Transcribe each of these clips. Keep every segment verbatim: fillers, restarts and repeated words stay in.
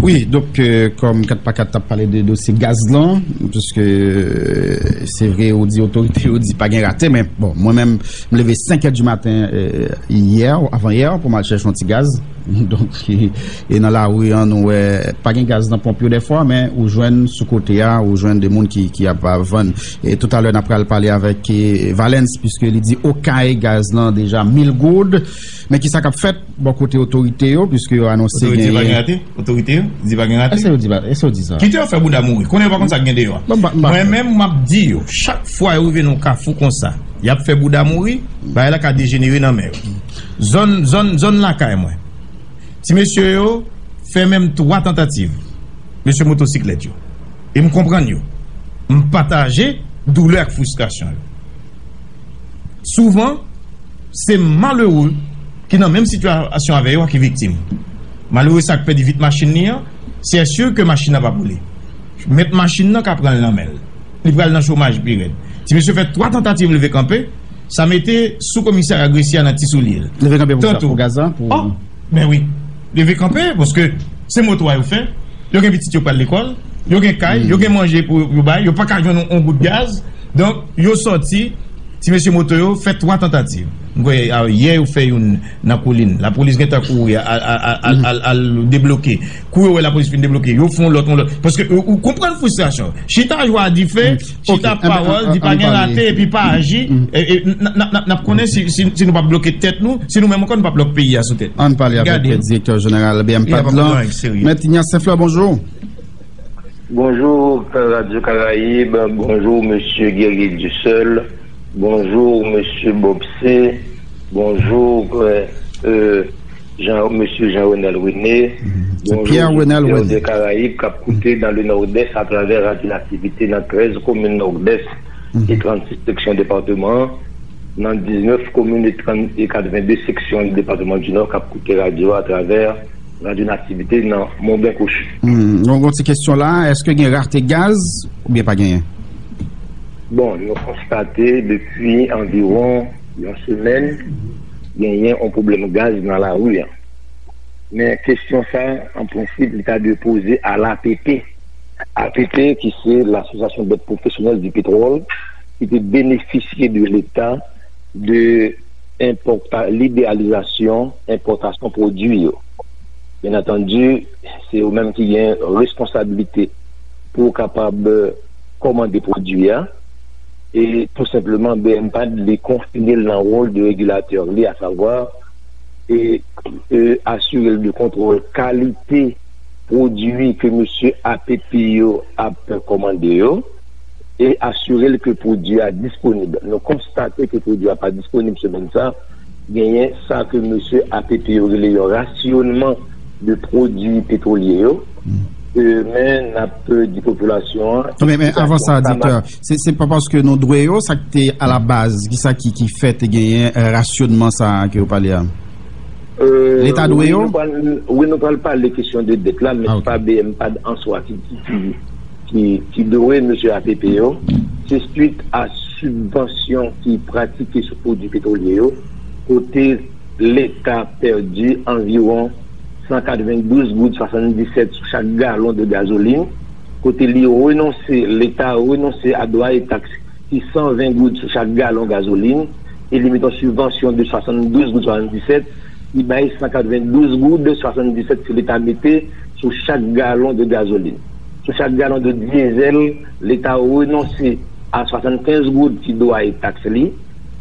Wi, donk, euh, kòm kat pa kat t ap pale de dosye gaz lan, piske, euh, se vre, ou di otorite yo di pa gen rate, men bon, mwen menm, m leve senk è di maten, euh, yè, avan yè, pou m al chèche yon ti gaz. Donk, e, e nan lari an, nou wè, pa gen gaz nan ponp yo dèfwa, men ou jwenn sou kote a, ou jwenn de moun ki, ki ap, ap vann. E toutalè, n ap pral pale avèk, e, Valens, piske li di Okay gaz lan deja mil goud. Men ki sa k ap fèt bò kote otorite yo, piske yo anonse Otorite yo pa gen gen rate? Otorite yo di pa gen rate? Èske yo di pa, èske yo di sa? Kite yo fè bouda mouri. Konnen yo pa konn sa k gen deyò a. Bon, ba, ba. Mwen menm, m ap di yo, chak fwa yo rive nan yon kafou konsa, y ap fè bouda mouri, bagay la ka dejenere nan men yo. Zòn, zòn, zòn lakay mwen. Ti mesye yo fè menm twa tantativ. Mesye motosiklèt yo. E m konprann yo. M pataje doulè ak fristrasyon yo. Souvan, se malere ki nan menm sitiyasyon avè yo a ki viktim. Malere sa k pèdi vit machin li an, se si ke machin nan p ap boule. Mèt machin nan ka pran l nan men l. Li pral nan chomaj pi rèd. Ti mesye fè twa tantativ leve kanpe, sa mete sou komisarya Gresi a nan ti soulye l. Leve kanpe pou sa, Tanto. Pou gaz la, pou Oh, men wi. Leve kanpe, paske se moto a yo fè. Yo gen pitit yo pral lekòl, yo gen kay, yo gen manje pou yo bay, yo pa ka jwenn yon, yon gout gaz. Donk, yo sòti, ti mesye moto yo fè twa tantativ. M kwè, a, yè yo fè youn nan Kolin. Lapolis gentan kouri al, al, al, al, al, al debloke. Kou yo wè lapolis fin debloke, yo fè yon lòt, yon lòt. Paske ou, ou konprann fristrasyon. Chita jwa dife, chita pawòl, di pa gen rate, epi pa aji. E, e, n, n, n, n ap konnen si, si, si nou pa bloke tèt nou, si nou menm ankò nou pa bloke peyi a sou tèt nou. Ann pale avèk direktè jeneral B M P A D lan. Mèt Ignace Saint-Fleur, bonjou. Bonjou, Radio Caraïbe. Bonjou, mesye Guerrier Dussel. Bonjou, mesye Bob C. Bonjou, euh, euh, Jean, mesye Jean Renel René. Bonjou, Pierre Renel René. Des Caraïbes k ap koute dans le Nord-Est à travers Radio Nativité dans treize communes Nord-Est et trente-six sections département, dans dix-neuf communes et trente, et quatre-vingt-deux sections du département du Nord k ap koute radyo a atravè Radio Nativité nan Mont Blanc Cochon. Hmm, yon, yon ti kesyon la, èske gen rate gaz oubyen pa genyen? Bon, nou konstate depi anviwon yon semèn, genyen yon pwoblèm gaz nan lari a. Men kesyon sa, an prensip, li ta dwe poze a l'A P P. A P P, ki se l'Association des professionnels du pétrole, ki te benefisye de Leta de enpòta-, liberalizasyon enpòtasyon pwodui yo. Byen antandi, se yo menm ki gen responsablite pou kapab kòmande pwodui a. E tou senpleman, B M P A D li konfine l nan wòl de regilatè li, asavwa, e, e asire l de kontwòl kalite pwodui ke mesye A P P yo ap kòmande yo, e asire l ke pwodui a disponib. Nou konstate ke pwodui a pa disponib semèn sa, genyen sa ke mesye A P P yo rele yon rasyonman de pwodui petwolye yo. E, men n ap di popilasyon an, Non, men, men avan sa, direktè, se, se pa paske nou dwe yo, sa ki te a la baz, ki sa ki, ki fè te genyen, eh, rasyonman sa a ke yo pale a? Euh, Leta dwe wi, yo? Nou pral, wi, nou pral pale kesyon de dèt la, men Ah, se ok. pa B M P A D an swa ki, ki, ki, ki, ki dwe mesye A P P yo. Se swit a sibvansyon ki pratike sou pwodui petwolye yo, kote Leta pèdi anviwon san katrevendouz goud swasanndisèt sou chak galon de gazolin, kote li renonse, Leta renonse a dwa e taks ki san ven goud sou chak galon gazolin, e li mete yon sibvansyon de swasanndez goud swasanndisèt, li bay san katrevendouz goud swasanndisèt ke Leta mete sou chak galon de gazolin. Sou chak galon de dyezèl, Leta renonse a swasannkenz goud ki dwa e taks li,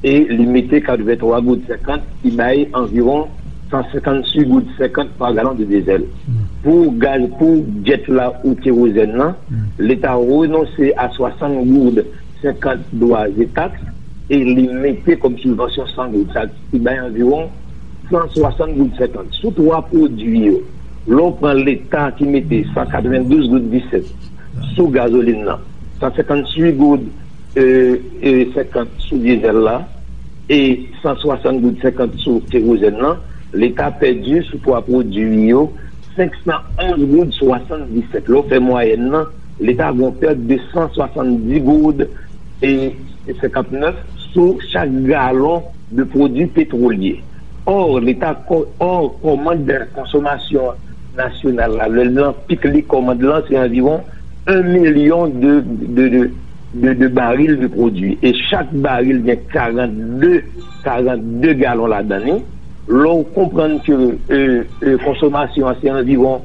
e li mete katrevenntwa goud senkant, ki bay anviwon san senkanntwit goud senkant pa galon de dyezèl. Pou gaz, pou djèt la ou kerozèn nan, Leta renonse a swasant goud senkant dwa e taks, e li mete kòm sibvansyon san goud, sa ki bay anviwon san swasant goud senkant. Sou twa pwodui yo, lè w pran Leta ki mete san katrevendouz goud disèt sou gazolin nan, san senkanntwit goud, e, e, senkant sou dyezèl la, e san swasant goud senkant sou kerozèn nan, Leta pèdi sou twa pwodui yo senk san onz goud swasanndisèt. Lè w fè mwayèn nan, Leta gen yon pèt de san swasanndis goud e senkantnèf sou chak galon de pwodui petwolye. Or, Leta kò-, or, kòmand de konsomasyon nasyonal la, lè l nan pik li, kòmand lan, se anviwon yon milyon de, de, de, de, de baril de pwodui. E chak baril gen karannde, karannde galon ladan li. Lè w konprann ke, e, e, konsomasyon an se anviwon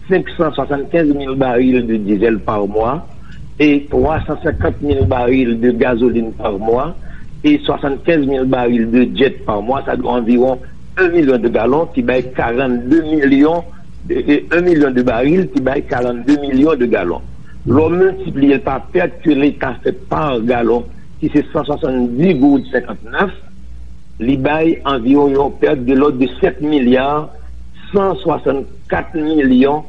senk san swasannkenz mil baril de dizèl pa mwa e twa san senkant mil baril de gazolin pa mwa e swasannkenz mil baril de djèt pa mwa, sa dwe anviwon yon milyon de galon, ki bay karannde milyon, e, e, yon milyon de baril, ki bay karannde milyon de galon. Lè w miltipliye l pa pèt ke Leta fè pa galon, ki se san swasanndis goud senkantnèf, li bay anviwon yon pèt de lòd de sèt milya san swasannkat milyon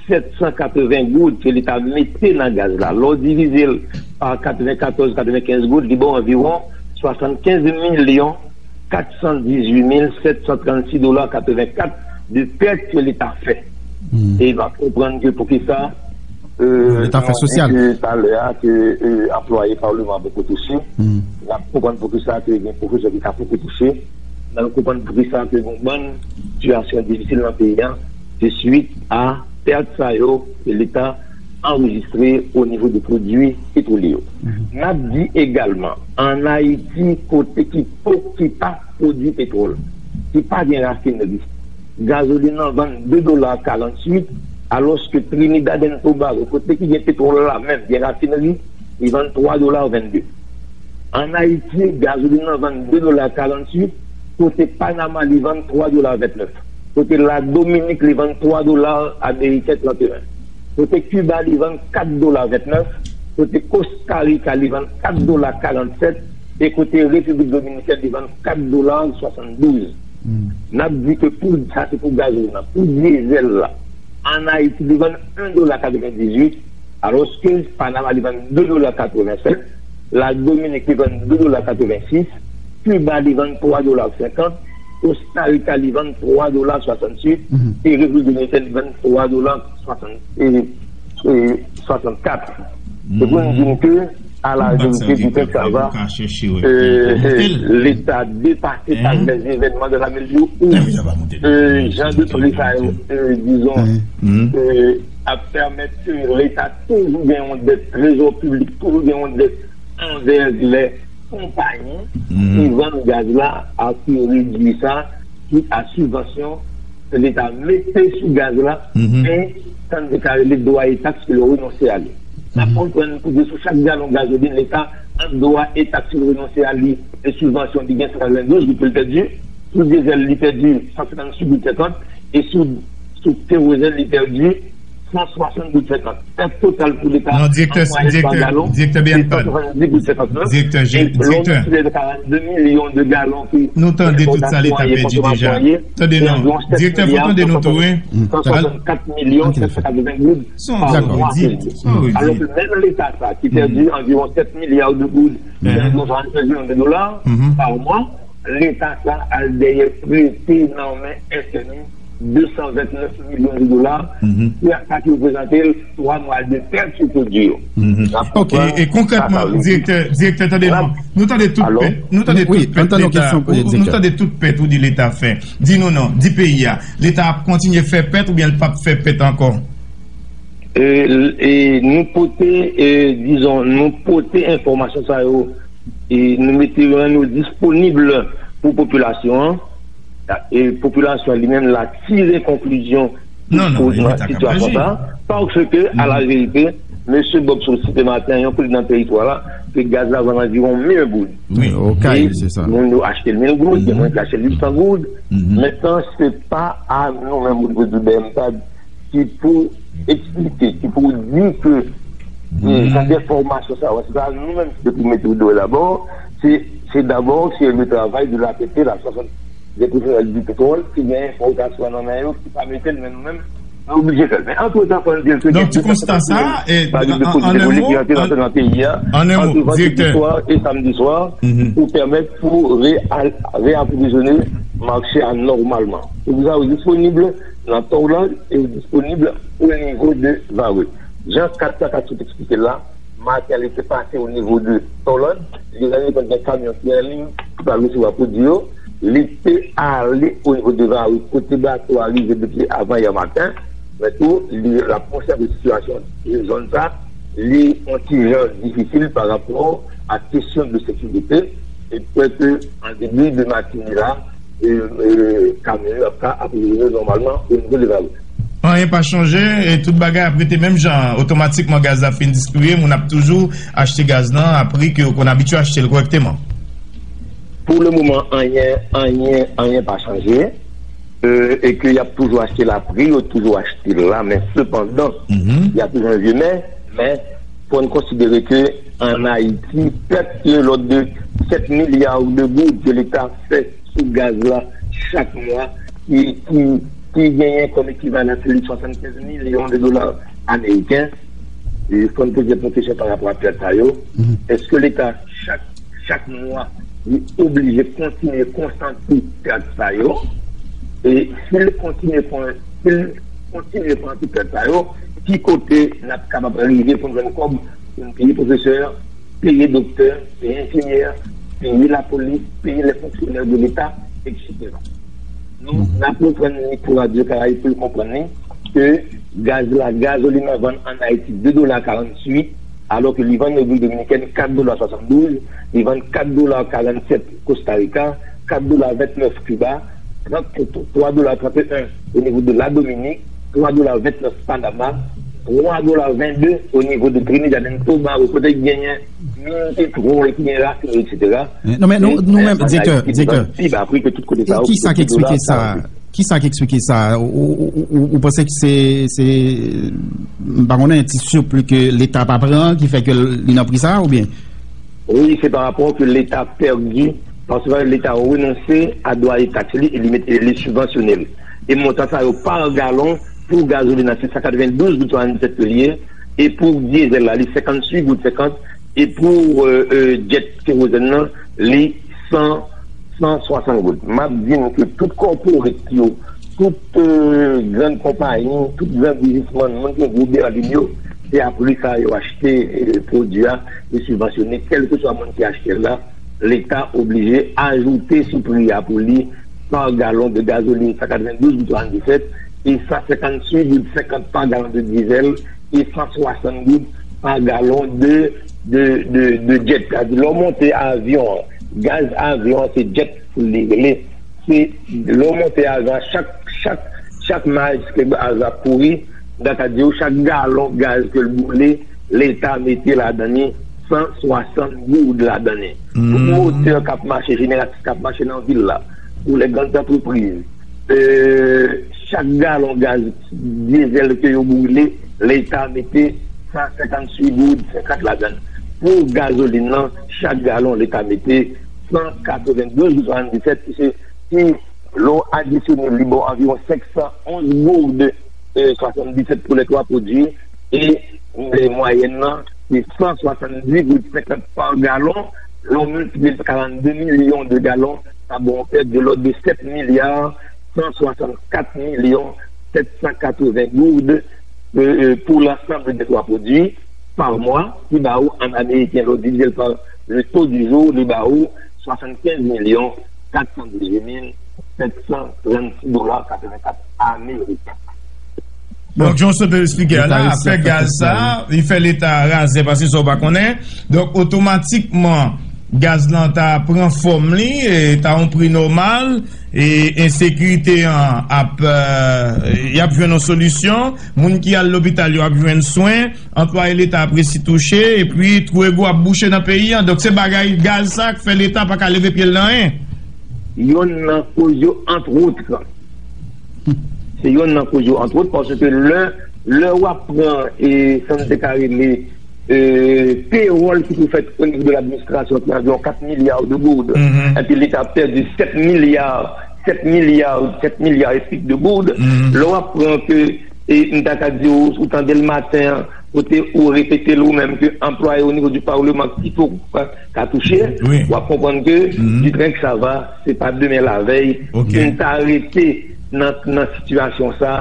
sèt san katreven goud ke Leta mete nan gaz la. Lè w divize l pa katrevenkatòz, katrevenkenz goud, li ba w anviwon swasannkenz milyon kat san dizuit mil sèt san trannsis dola katrevenkat de pèt ke Leta fè. E n ap konprann ke poukisa, e, Leta fè sosyal. Ke talè a ke, e, anplwaye palman poko touche. N ap konprann poukisa ke gen pwofesè ki ka poko touche. N ap konprann poukisa ke gen yon bann sitiyasyon difisil nan peyi a, se swit a pèt sa yo ke Leta anrejistre o nivo de pwodui petwolye yo. N ap di egalman, ann Ayiti, kote ki po-, ki pa pwodui petwòl, ki pa gen rafinri, gazolin nan vann de dola karanntuit, alòske Trinidad and Tobago, kote ki gen petwòl la menm, gen rafinri, li vann twa dola vennde. Ann Ayiti, gazolin nan vann de dola karanntuit, kote Panama li vann twa dola vennèf, kote Ladominik li vann twa dola ameriken trannteyen, kote Kiba li vann kat dola vennèf, kote Kostarika li vann kat dola karannsèt, e kote Repiblik Dominikèn li vann kat dola swasanndouz. N ap di ke pou, sa se pou gazolin nan, pou dyezèl la, ann Ayiti li vann yon dola katrevendizuit, alòske Panama li vann de dola katrevensenk, Ladominik li vann de dola katrevensis, Kiba li vann twa dola senkant, Kostarika li vann twa dola swasanntuit, e Repiblik Dominikèn li vann twa dola swasant, e, e, swasannkat. Se pou n di ke, à la vérité, Directeur Cava, e, e, Leta depase pa lè zevènman dans la mesure où, e, jan de pri sa yo, e, dizon, e, ap pèmèt ke Leta toujou gen yon dèt, trezò piblik toujou gen yon dèt anvè lè konpayi ki vann gaz la a ki redui sa, ki a sibvansyon Leta mete sou gaz la, e sa n te ka rele dwa e taks ke l renonse a li. N ap konprann pou di sou chak galon gazolin, Leta ant dwa e taks ke l renonse a li e sibvansyon li gen san katrevendouz goud pou l pèdi, sou dyezèl li pèdi san senkanntuit goud senkant, e sou, sou kerozèn li pèdi san swasant goud senkant. Pèt total pou Leta an mwayèn pa galon se san swasanndiz goud senkantnèf. Direktè, direktè, direktè. E lè w konsidere karannde milyon de galon ki, nou tande tout sa Leta pèdi deja. Tande non. Direktè, fò tande nou tou, wi. San swasannkat milyon sèt san katreven goud pa mwa pèdi. Alòske menm Leta sa ki pèdi anviwon sèt milya de goud, ki anviwon swasannkenz milyon de dola pa mwa, Leta sa al dèyè prete nan men F M I de san vennèf milyon de dola, ki, sa ki reprezante twa mwa de pèt sou pwodui yo. Ok, e konkrètman, direktè, direktè, tande non. Nou tande tout pèt, nou tande tout pèt Leta. Ou, nou tande tout pèt ou di Leta fè. Di nou non, di peyi a. Leta ap kontinye fè pèt oubyen l p ap fè pèt ankò? E, e nou pote, e, dizon, nou pote enfòmasyon sa yo, e nou mete yo, rann yo disponib pou popilasyon an. E popilasyon an li menm la tire konklizyon li pou nan sitiyasyon sa. Paske, à la vérité, mesye Bob sot site maten, yon kote nan teritwa la, ke gaz la vann anviwon mil goud. E moun yo achte l mil goud, gen moun ki achte l uit san goud. Mentnan, se pa a nou menm, o nivo di B M T A D, ki pou eksplike, ki pou di ke, e, jan de fòmasyon sa yo, se pa nou menm ki te pou mete dwèt dabò, se, se dabò, se le travay de l'A P P, la Société Professionnelle du Pétrole, ki gen enfòmasyon nan men yo, ki pa mete l, men nou menm, nou oblije fè l. Men antretan, fò n di ke gen de konstat sa, e, pa gen de pwodui petwolye ki rantre nan, nan peyi a, ant vandredi swa e samdi swa, pou pèmèt pou re-, reapwovizyone mache a nòmalman. Se pou sa yo disponib nan Torland e yo disponib o nivo de Varreux. Jan kat sa ka sot eksplike la, maten li te pase o nivo de Torland, li rann li kont gen kamyon ki anliy, ki pral resevwa pwodui yo, li te ale o nivo de Varreux, kote bato a rive depi avan yè maten, Men tou, li ap konsève sitiyasyon zòn sa, li yon ti jan difisil pa rapò a kesyon de sekirite, e kwè ke an debi de matine la, e, e, kamyon yo ap ka apwovizyone nòmalman o nivo de lawout. Anyen pa chanje, e tout bagay ap rete menm jan. Otomatikman, gaz la fin distribiye, moun ap toujou achte gaz lan a pri ke yo konn abitye achte l kòrèkteman. Pou le moman, anyen, anyen, anyen pa chanje. E, e ke y ap toujou achte l a pri yo toujou achte l la, men sepandan, y a toujou yon vye men, men fò n konsidere ke an Ayiti, pèt de lòd de sèt milya de goud ke Leta fè sou gaz la chak mwa, ki, ki, ki genyen kòm ekivalan se li swasannkenz milyon de dola ameriken. E fò n poze tèt nou kesyon pa rapò a pèt sa yo. Èske Leta, chak, chak mwa, li oblije kontinye konsanti pèt sa yo? E si l kontinye kon-, si l kontinye konsanti pèt sa yo, ki kote n ap kapab rive pou n jwenn kòb pou n peye pwofesè, peye doktè, peye enfimyè, peye lapolis, peye lè fonksyonè de Leta, etsetera. Nou, n ap reprann li pou Radyo Karayib pou l konprann li ke gaz la, gazolin nan vann an Ayiti de dola karanntuit, alò ke li vann Repiblik Dominikèn kat dola swasanndouz, li vann kat dola karannsèt Kosta Rika, kat dola vennèf Kiba, trant, twa dola tranteyen o nivo de la Dominik, twa dola vennèf Panama, twa dola vennde o nivo de Trinidad and Tobago, kote ki genyen min petwòl, ki genyen rafinri, etsetera. Non, men nou, nou menm, direktè, direktè, pi ba pri ke tout kote sa yo, ki sa ki eksplike sa? Ki sa ki eksplike sa? Ou, ou, ou, ou, ou panse ke se, se, m pa konnen, ti sipli ke Leta pa pran, ki fè ke li nan pri sa, oubyen? Wi, se pa rapò ke Leta pèdi, paske Leta renonse a dwa de taks li e li mete, li sibvansyone l. E montan sa yo pa galon pou gazolin nan, se san katrevendouz goud swasanndisèt ke li ye, e pou dyezèl la, li senkantuit goud senkant, e pou, euh, euh, djèt kerozèn nan, li san, san swasant goud. M ap di nou ke tout kòporèt yo, tout, euh, grann konpayi, tout gran biznismann, moun ki gen gwo bèlin yo, se a pri sa yo achte, euh, pwodui a, yo sibvansyone, kèlkeswa moun ki achte l la, Leta oblije ajoute sou pri a pou li pa galon de gazolin san katrevendouz goud swasanndisèt e san senkantuit goud senkant pa galon de dyezèl e san swasant goud pa galon de, de, de, de djèt. Sa di, lè w monte avyon an, gaz avyon an se djèt pou li rele. Se lè w monte avyon an, chak, chak, chak miles ke gaz la ap kouri, m ta ka di w, chak galon gaz ke l boule, Leta mete ladan li san swasant goud ladan li. Tout motè k ap mache, jeneratris k ap mache nan vil la, pou lè grann antrepriz, euh, chak galon gaz dyezèl ke yo boule, Leta mete san senkantuit goud senkant ladan l. Pou gazolin nan, chak galon Leta mete san katrevendouz goud swasanndisèt, ki se, ki lè w adisyone l, li ba w anviwon senk san onz goud, euh, swasanndisèt pou lè twa pwodui, e, e mwayèn nan se san swasanndis goud senkant pa galon. Lè w miltipliye l pa karannde milyon de galon, sa ba w yon pèt de lòd de sèt milya san swasannkat milyon sèt san katreven goud, euh, euh, pou lansanm de twa pwodui pa mwa, ki ba ou an ameriken, lè w divize l pa le taux du jour, li ba ou swasannkenz milyon kat san dizuit mil sèt san trannsis dola katrevenkat ameriken. Donk, jan w sot esplike a la, afè gaz sa, li fè Leta razè, paske sa w pa konnen. Donk, otomatikman, gaz lan ta pran fòm li, e ta yon pri nòmal, e ensekirite an ap, euh, y ap jwenn yon solisyon, moun ki al lopital yo ap jwenn swen, anplwaye Leta ap resi touche, epi twou ego ap bouche nan peyi an. Donk, se bagay gaz sa k fè Leta pa ka leve pye l nan anyen. Yonn nan koz yo, antwòt, se yonn nan koz yo, antwòt, paske lè, lè w ap pran, e, sa n te ka rele, e, pewòl ki pou fèt o nivo de ladministrasyon, ki anviwon kat milya de goud, epi Leta pèdi sèt milya, sèt milya, sèt milya e pik de goud, lè w ap pran ke, e, m ta ka di w, ou tande l maten an, kote ou repete l ou menm ke anplwaye o nivo di palman ki fo ka, ka touche, w ap konprann ke du train que ça va, se pa demen lavèy, si n ta rete nan, nan sitiyasyon sa,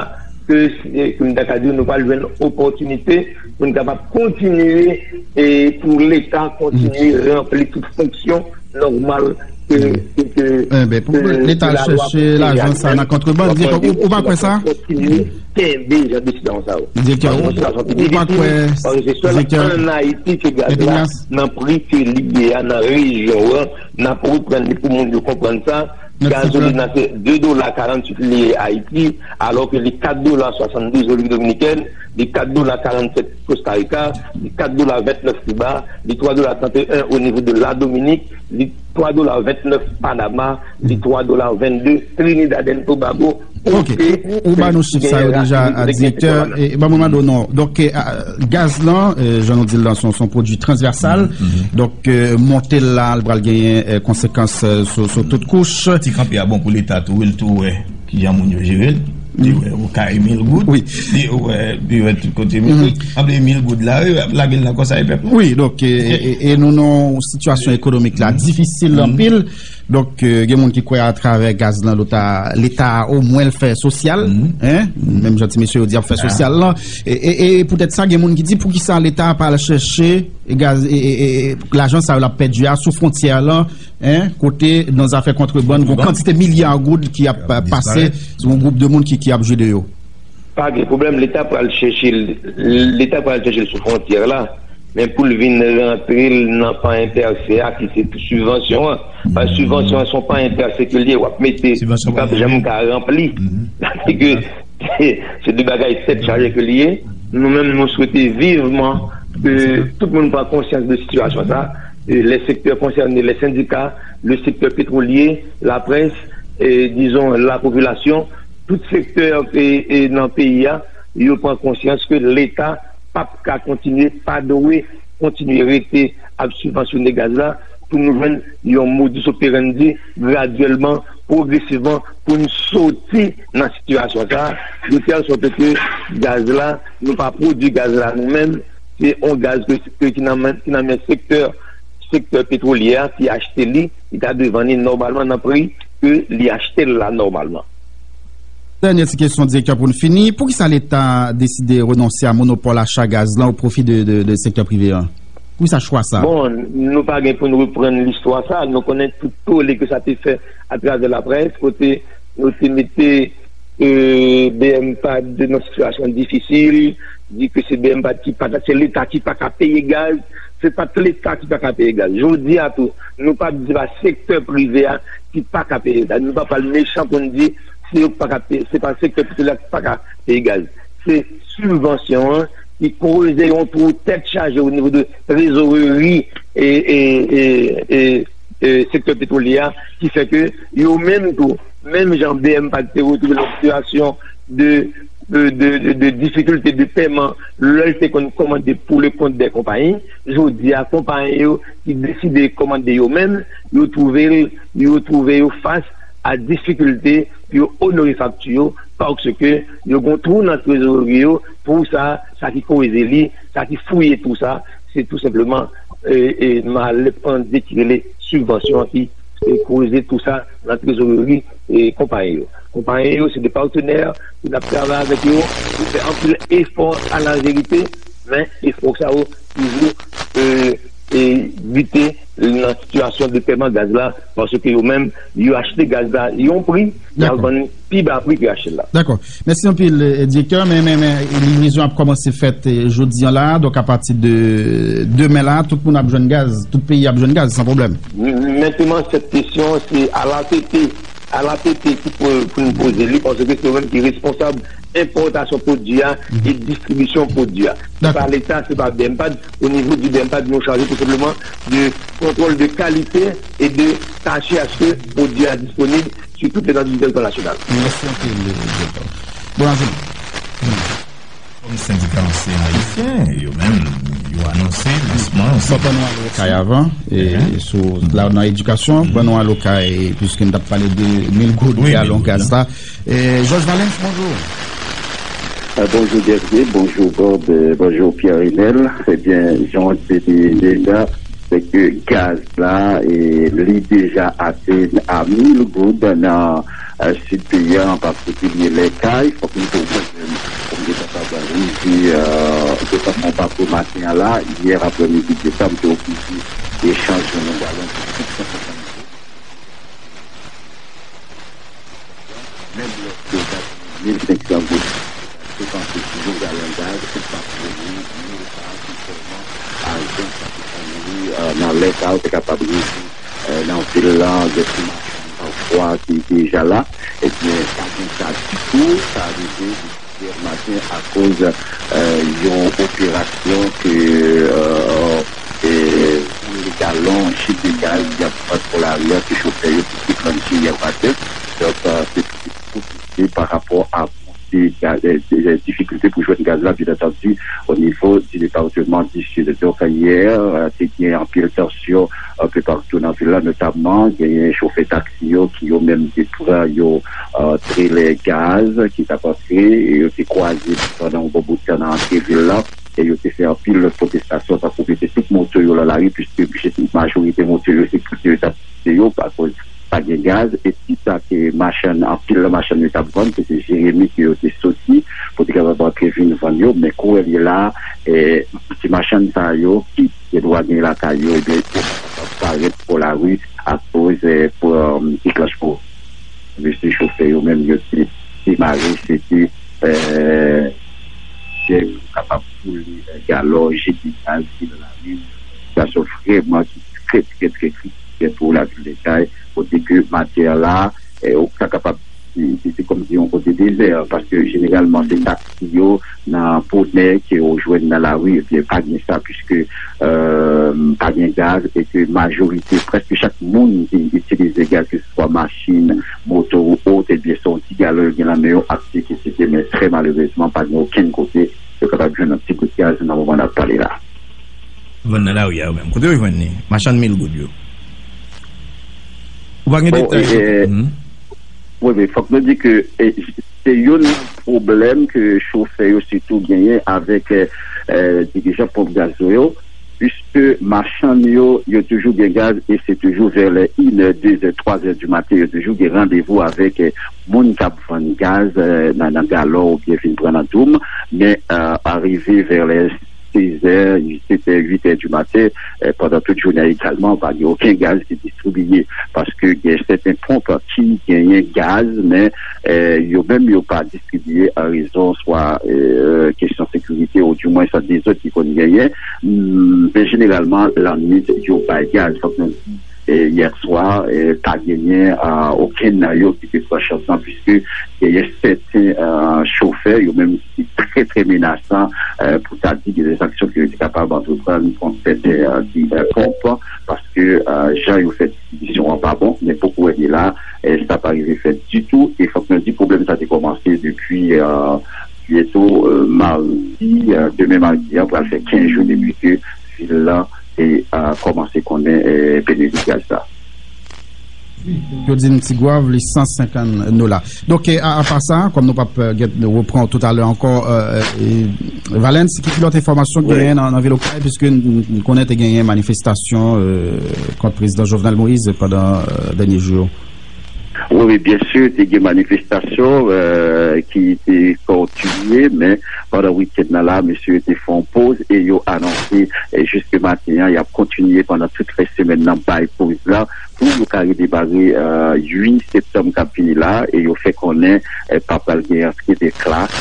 ke, ke m ta ka di w, nou pral jwenn opòtinite pou n kapab kontinye e pou Leta kontinye ranpli tout fonksyon nòmal ke, ke Enben, pou Leta al chèche lajan sa nan kontrebann, direktè, ou pa kwè sa? Kontinye kenbe jan de sitiyasyon sa yo. Direktè, ou pa kwè, direktè, ann Ayiti ke gaz la nan pri ke li ye a nan rejyon an, n ap reprann li pou moun yo konprann sa. Gazolin nan se de dola karanntuit li ye Ayiti, alò ke li kat dola swasanndouz Repiblik Dominikèn, li kat dola karannsèt Kosta Rika, li kat dola ventnèf Kiba, li twa dola tranteyen o nivo de la Dominik, li twa dola ventnèf Panama, li twa dola vennde Trinidad and Tobago. Ok, ou ba nou chif sa yo deja, direktè. Ban mwen mande w non. Donk, gaz lan, jan nou di l lan, se yon pwodui transvèsal. Donk, monte l la, l pral genyen konsekans sou tout kouch. Ti kanpe a bon pou Leta tou, wi, l tou wè kijan moun yo jere l. Li wè okay mil goud. Li wè, li wè tout kote mil goud. Anble mil goud la, wi, ap lage l nan konsa e pèp la. Wi, donk, e nou nan yon sitiyasyon ekonomik la difisil anpil. Donk, gen moun ki kwè atravè gaz lan, Leta, Leta omwen l fè sosyal, menm jan ti mesye yo di ap fè sosyal lan. E, e, e poutèt sa, gen moun ki di poukisa Leta pa al chèche gaz, e, e, e, lajan sa yo l ap pèdi a sou fwontyè lan, kote nan zafè kontrebann, gon kantite milya goud ki ap pase, se yon gwoup de moun ki, ki ap jwe de yo. Pa gen pwoblèm, Leta pral chèche l, Leta pral chèche l sou fwontyè la, men pou l vin rantre l nan pan entèse a, ki se sibvansyon an. Paske sibvansyon an se yon pan entèse ke l ye, w ap mete, li p ap janm ka ranpli. Sa vle di ke se, se de bagay tèt chaje ke l ye. Nou menm, nou swete vivman ke tout moun pran konsyans de sitiyasyon sa, les secteurs concernés, les syndicats, le secteur pétrolier, la presse, et, disons, la population, tout sektè, e, e, nan peyi a, yo pran konsyans ke Leta p ap ka kontinye, pa dwe kontinye rete ap sibvansyone gaz la pou nou jwenn yon modus operandi gradyèlman, pwogresivman, pou n soti nan sitiyasyon sa a, de tèl sòt ke gaz la, nou pa pwodui gaz la nou menm, se yon gaz ke, ke ki nan men, ki nan men sektè, sektè petwolye a ki achte li, ki ta dwe vann li nòmalman nan pri ke li achte l la nòmalman. Dènye ti kesyon, direktè, pou n fini. Poukisa Leta deside renonse a monopòl acha gaz lan o pwofi de, de, de sektè prive an? Poukisa chwa sa? Bon, nou pa gen pou n reprann listwa sa. Nou konnen tout tole ke sa te fè atravè laprès, kote yo te mete, e, B M PAD nan sitiyasyon difisil, di ke se B M PAD ki pa, se Leta ki pa ka peye gaz, se pa t Leta ki pa ka peye gaz. Jodi a tou, nou p ap di se pa sektè prive a ki pa ka peye gaz. Nou pa pral mechan pou n di se yo ki pa ka peye, se pa sektè prive a ki pa ka peye gaz. Se sibvansyon an ki kreze yon twou tèt chaje o nivo de trezoreri e, e, e, e, e sektè petwolye a, ki fè ke yo menm tou, menm jan B M PAD te retwouve l nan sitiyasyon de, de, de, de, de difikilte de pèman lè l te konn kòmande pou le kont dè konpayi, jodi a, konpayi yo ki deside kòmande yo menm, yo twouve l, yo twouve yo fas a difikilte pou yo onore fakti yo, paske yo gen twou nan trezoreri yo, twou sa, sa ki kreze li, sa ki fouye twou sa, se tou senpleman, e, e, malèpandye ki rele sibvansyon an ki, e, kreze twou sa nan trezoreri, e, konpayi yo. Konpayi yo, se de patenè ke n ap travay avèk yo, yo fè anpil efò alaverite, men efò sa yo toujou, e, e, bite nan sitiyasyon de pèman gaz la, paske yo menm, yo achte gaz la yon pri, y ap vann pi ba pri ke yo achte l la. Dakò. Mèsi anpil, e, direktè. Men, men, men, livrezon ap kòmanse fèt, e, jodi an la. Donk, apati de demen la, tout moun ap jwenn gaz, tout peyi ap jwenn gaz, san pwoblèm. Mentnan, sèt kesyon, se a la T T, a la T T ki pou, pou n poze li, paske se yo menm ki responsab enpòtasyon pwodui a e distribisyon pwodui a. Se pa Leta, se pa B M PAD. O nivo di B M PAD, nou chaje tou senpleman de kontwòl de kalite e de tache aske pwodui a disponib sou tout etandui teritwa nasyonal. Mèsi anpil, direktè. Bon lajounen. Kòm sendika anseyan ayisyen, yo menm, yo anonse lansman. Bon, ban nou al Okay avan, e, sou, la, nan edikasyon, ban nou al Okay, piske n t ap pale de mil goud ki al nan gaz la. E, Georges Valens, bonjou. Euh, bonjou, Guerrier, bonjou, Bob, euh, bonjou, Pierre Renel. Ebyen, jan w te di deja, se ke gaz la, e, li deja atenn a mil goud nan, euh, sid peyi a, an patikilye Les Cayes. Fòk nou te wè, kòm te kapab rive, euh, depatman Bako maten an la, yè aprèmidi, de sa, m te oblije echanj yon galon pou senk san swasanndis. Menm lòske w ta di mil senk san goud, se panse pou yon galon gaz, ou p ap jwenn li, mil franc, ki sèlman ajan sa te ka mouri, euh, nan lè sa yo te kapab rive, euh, nan vil la, gen ti machann pafwa ki deja la. Ebyen, pa gen sa ditou, sa rive depi yè maten akoz, euh, yon operasyon ke, euh, e, pou galon jip de gaz y ap vann bò lari a, ke chofè yo te deklanche yè maten. Donk, euh, se plis konplike pa rapò a monte gaz, e, e, difikilte pou jwenn gaz la, byen antandi, o nivo di depatman di Sid. Donk, yè, euh, te gen anpil tansyon anpe patou nan vil la, notamman genyen chofè taksi yo ki yo menm te pran yo, euh, trelè gaz ki t ap antre, e yo te kwaze pandan yon bon bout tan nan antre vil la, e yo te fè anpil lòt pwotestasyon, tankou mete tout moto yo nan lari, piske majorite moto yo se pouse yo t ap pouse yo, akoz pa gen gaz, e ti sa ke machann, anpil nan machann yo t ap vann, se te Jeremi ke yo te soti pou te kapab antre vin vann yo, men kounye a la, e, ti machann sa yo ki gen dwa gen lakay yo, ebyen, yo parèt bò lari akoz, e, pou, e, deklanchman. Mesye chofè yo menm, yo te demare, se te, e, pou kapab boule, e, galon jip de gaz ki nan lari. Sitiyasyon vrèman ki trè, trè, trè kritik pou lavil de Kay, kote ke maten an la, e, ou ta kapab di, se, se kòmsi yon kote dezè, paske jeneralman se taksi yo nan bonè ke ou jwenn nan lari, ebyen pa gen sa, piske, e, pa gen gaz, e ke majorite, prèske chak moun ki itilize gaz, ke se swa machin, moto ou ot, ebyen se yon ti galon yo gen nan men yo ap sèkisite, men trè malerezman, pa gen okenn kote yo kapab jwenn yon ti gout gaz nan moman n ap pale la. Vann nan lari a yo menm. Kote yo jwenn li? Machann mil goud yo. Ou pa gen Bon, detay? e, Mhm. Wi, men fòk nou di ke, e, se youn nan pwoblèm ke chofè yo sitou genyen avèk, e, e, dirijan ponp gaz yo, piske machann yo, yo toujou gen gaz e se toujou vè lè inè, dezè, twazè di maten, yo toujou gen randevou avèk, e, moun k ap vann gaz, e, nan, nan galon oubyen vin pran nan doum, men, e, arive vè lè sezè, setè, uitè di maten, e, pandan tout jounen an egalman, pa gen okenn gaz ki distribiye, paske gen sèten ponp ki genyen gaz, men, e, yo menm yo pa distribiye an rezon swa, e, kesyon sekirite, ou dimwen sa dezòd ki konn genyen. Mm, men jeneralman, lannwit, yo bay gaz. Fòk nou di, e, yè swa, e, pa genyen, a, okenn nan yo ki te pran chans lan, piske genyen sèten, a, chofè, yo menm ki trè, trè menasan, e, pou ta di gen de zaksyon ke yo te kapab antreprann kont sèten, e, ti, e, ponp, paske, e, jan yo fè distribisyon an pa bon, men pou kounye a la, e, sa pa rive fèt ditou, e fòk nou di pwoblèm sa te kòmanse depi, e, byento, e, madi, e, demen madi an pral fè kenz jou depi ke vil lan te, e, kòmanse konnen, e, peneri gaz sa. Yo di m Tigwav, li san senkant dola. Donk, e, a, apa sa, kòm nou p ap, e, gen, repran w toutalè ankò, e, e, Valens, ki, ki lòt enfòmasyon ki Wi. genyen nan, nan vil Okay, piske n, n konnen te genyen manifestasyon, e, kont prezidan Jovenel Moïse pandan, e, dènye jou yo? Wi, wi, byen si, te gen manifestasyon, e, ki te kontinye, men pandan wikenn nan la, mesye yo te fè yon poz e yo anonse, e, jiske maten an, y ap kontinye pandan tout fen semèn nan bay poz la pou yo ka redemare, e, uit septanm k ap vini la, e yo fè konnen, e, pa pral gen antre de klas,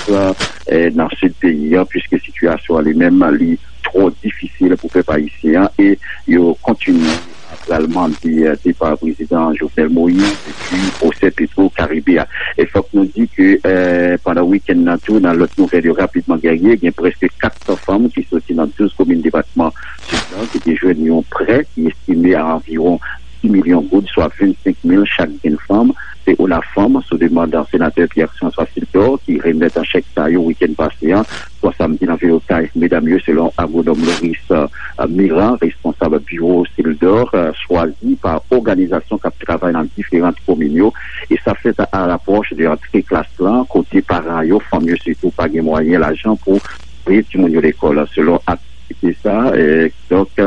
e, nan sid peyi an, piske sitiyasyon an li menm, li twò difisil pou pèp ayisyen an, e yo kontinye ap pral mande, e, depa prezidan Jovenel Moïse epi pwosè Petro Karibe a. E fòk nou di ke, e, pandan wikenn nan tou, nan lòt nouvèl yo rapidman, Guerrier, gen prèske kat san fanm ki soti nan douz komin depatman Sid lan ki te jwenn yon prè ki estime a anviwon sis milyon goud, swa vennsenk mil chak grenn fanm. Se Onafanm, sou demann senatè Pierre François Sildor, ki remèt chèk sa yo wikenn pase an, swa samdi nan vil Okay. Medam yo, selon agwonòm Loris, e, Miran, responsab biwo Sildor, e, chwazi pa òganizasyon k ap travay nan diferan komin yo, e sa fèt a lapwòch de rantre klas lan, kote paran yo, fanm yo sitou, pa gen mwayen lajan pou voye timoun yo lekòl, selon aktivite sa, e, donk, e,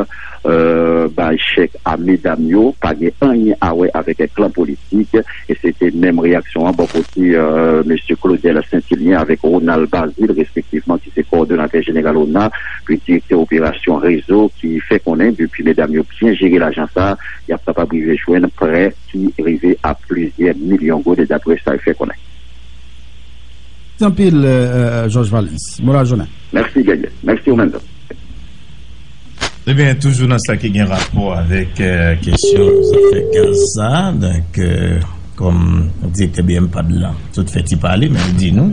bay chèk a medam yo pa gen anyen a wè avèk klan politik, e se te menm reyaksyon an bò kote, e, mesye Claudel Saint-Hilien avèk Ronald Bazile, respektivman, ki se kowòdonatè jeneral ona, epi direktè operasyon rezo, ki fè konnen depi medam yo byen jere lajan sa, y ap kapab rive jwenn prè ki rive a plizyè milyon goud, daprè sa yo fè konnen. Mèsi anpil, euh, euh, Georges Valens. Bon lajounen. Mèsi, Guerrier. Mèsi, ou menm tou. Ebyen, toujou nan sa ki gen rapò avèk, euh, kesyon zafè gaz sa, donk, euh, kòm direktè B M P A D la, tout fè ti pale, men li di nou,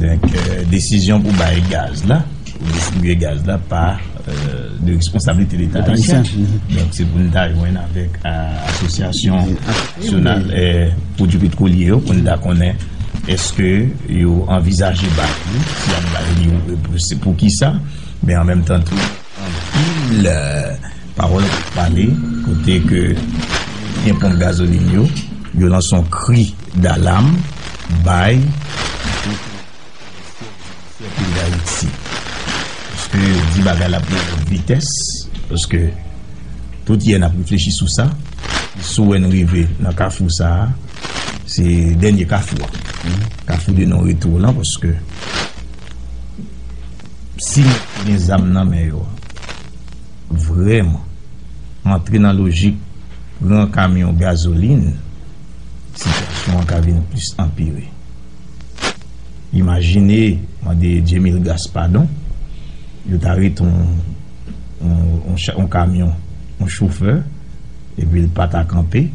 donk, euh, desizyon pou bay gaz la, pou distribye gaz la pa, euh, de responsablite Leta ayisyen. Donk, se pou n ta jwenn avèk, euh, asosyasyon nasyonal, euh, pwodui petwolye yo, pou n ta konnen èske yo anvizaje bay li, si y ap bay li, se pou ki sa, men an menm tan tou, anpil, euh, pawòl ap pale, kote ke gen ponp gazolin yo, yo lanse yon kri dalam bay peyi Dayiti. Paske yo di bagay la pran lòt vitès, paske tout yè n ap reflechi sou sa, si w wè n rive nan kafou sa a, se dènye kafou a. Kafou de non retou lan, paske si nèg ki gen zam nan men yo, vrèman, antre nan lojik pran kamyon gazolin, sitiyasyon an ka vin plis anpire. Imajine, mande Djemil Gras padon, yo ta ret yon, yon, yon cha-, yon kamyon, yon chofè, epi l pa ta kanpe,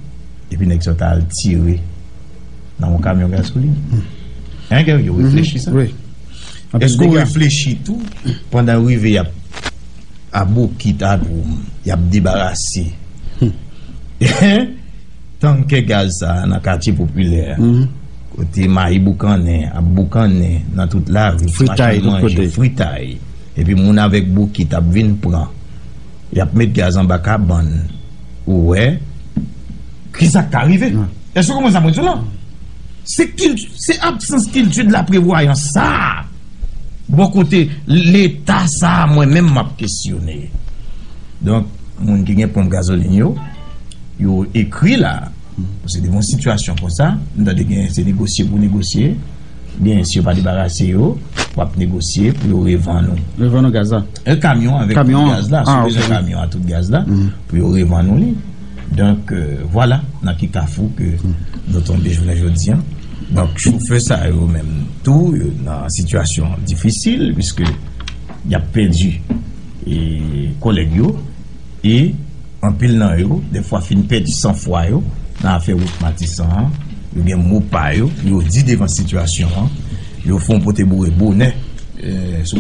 epi nèg sa ta al tire nan yon kamyon gazolin. Hein, Guerrier, yo reflechi sa? Wi. Èske w reflechi tou, pandan yo rive y ap a bokit a dwoum, y ap debarase tankè gaz sa a nan katye popilè a, kote mayi boukannen ap boukannen nan tout lari, machann manje, fritay, epi moun avèk bokit ap vin pran, y ap met gaz anba kabann, ou wè, kisa k ka rive? Èske w konprann sa mwen di w la? Se kil-, se absans kilti de laprevwayans sa a. Bò kote Leta sa a, mwen menm m ap kesyone. Donk, moun ki gen ponp gazolin yo, yo ekri la. Paske devan yon sitiyasyon konsa, m tande gen se negosye pou negosye. Gen si yo pa debarase yo, w ap negosye pou yo revann ou. Revann ou gaz la. Un camion avec tout gaz la, si yo bezwen kamyon a tout gaz la, pou yo revann ou li. Donk, euh, vwala nan ki kafou ke nou tonbe jounen jodi an. Donk, chofè sa yo menm tou, yo nan sitiyasyon difisil, piske y ap pèdi, e, kòlèg yo, e anpil nan yo, dèfwa fin pèdi sanfwa yo, nan afè wout Matisan an, yo gen mo pa yo, yo di devan sitiyasyon an, yo fè yon pote boure bonè, e, sou